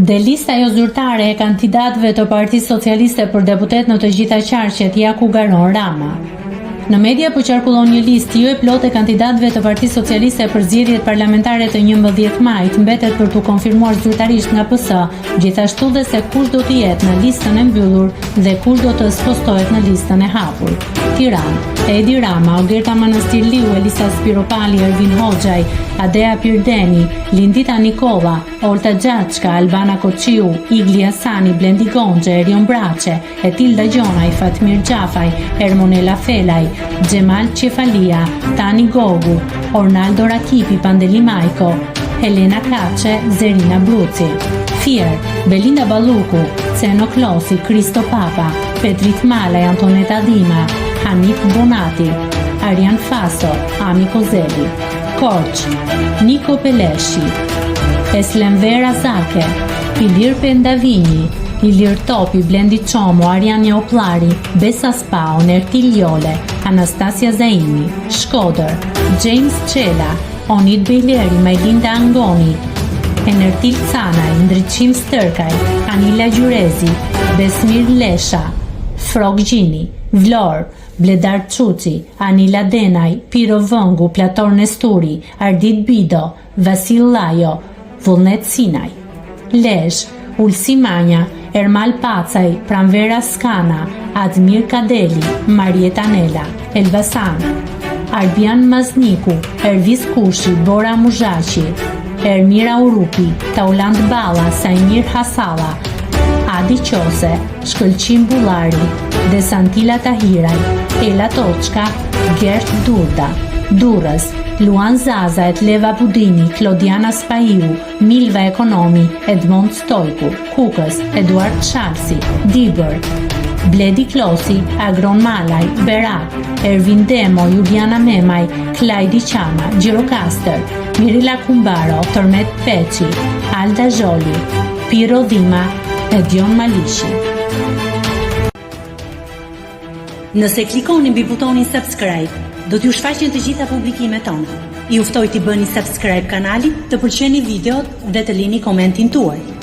Dhe lista jozyrtare e kandidatëve të Partisë Socialiste për deputetë në të gjitha qarqet, ja ku garon Rama. Në media po qarkullon një listë jo e plotë e kandidatëve të Partisë Socialiste për zgjedhjet parlamentare të 11 majit, mbetet për t'u konfirmuar zyrtarisht nga PS, gjithashtu dhe se kush do të jetë në listën e mbyllur dhe kush do të spostohet në listën e hapur. Tiranë, Edi Rama, Ogerta Manastirliu, Elisa Spiropali, Ervin Hoxhaj, Adea Pirdeni, Lindita Nikolla, Olta Xhaçka, Albana Koçiu, Igli Hasani, Blendi Gonxhe, Erion Braçe, Etilda Gjonaj, Fatmir Xhafaj, Ermonela Felaj, Xhemal Qefalia, Tani Gogu, Ornaldo Rakipi, Pandeli Majko, Helena Kaçe, Zerina Bruci. Fier, Belinda Balluku, Ceno Klosi, Kristo Papa, Petrit Malaj, Antoneta Dhima, Hanif Bonati, Arjan Faso, Ami Kozeli. Korçë, Niko Peleshi, Eslemvera Zake, Ilir Pendavinji, Ilir Topi, Blendi Çomo, Arjan Jaupllari, Besa Spaho, Nertil Jole, Anastasia Zaimi, Shkodër, James Çela, Onid Bejleri, Majlinda Angoni, Enertil Canaj, Ndriçim Stërkaj, Anila Gjyrezi, Besmir Lesha, Frrok Gjini, Vlorë, Bledar Çuçi, Anila Denaj, Piro Vëngu, Plator Nesturi, Ardit Bido, Vasil Llajo, Vullnet Sinaj. Lezhë, Ulsi Manja, Ermal Pacaj, Pranvera Skana, Admir Kadeli, Marjeta Nela, Elbasan, Arbjan Mazniku, Ervis Kushi, Bora Muzhaqi, Ermira Urupi, Taulant Balla, Saimir Hasalla, Adi Qose, Shkëlqim Bullari, Desantila Tahiraj, Ela Toçka, Gert Durda, Durrës, Luan Zaza, Etleva Budini, Klodiana Spahiu, Milva Ekonomi, Edmond Stojku, Kukës, Eduard Shalsi, Dibër, Bledi Klosi, Agron Malaj, Berat, Ervin Demo, Juliana Memaj, Klajdi Qama, Gjirokastër, Mirela Kumbaro, Tërmet Peçi, Alda Zholi, Piro Dhima, Edion Maliqi. Nëse klikoni mbi butonin subscribe, do t'ju shfaqen të gjitha publikimet tona. Ju ftoj t'i bëni subscribe kanalit, të pëlqeni videot dhe të lini komentin tuaj.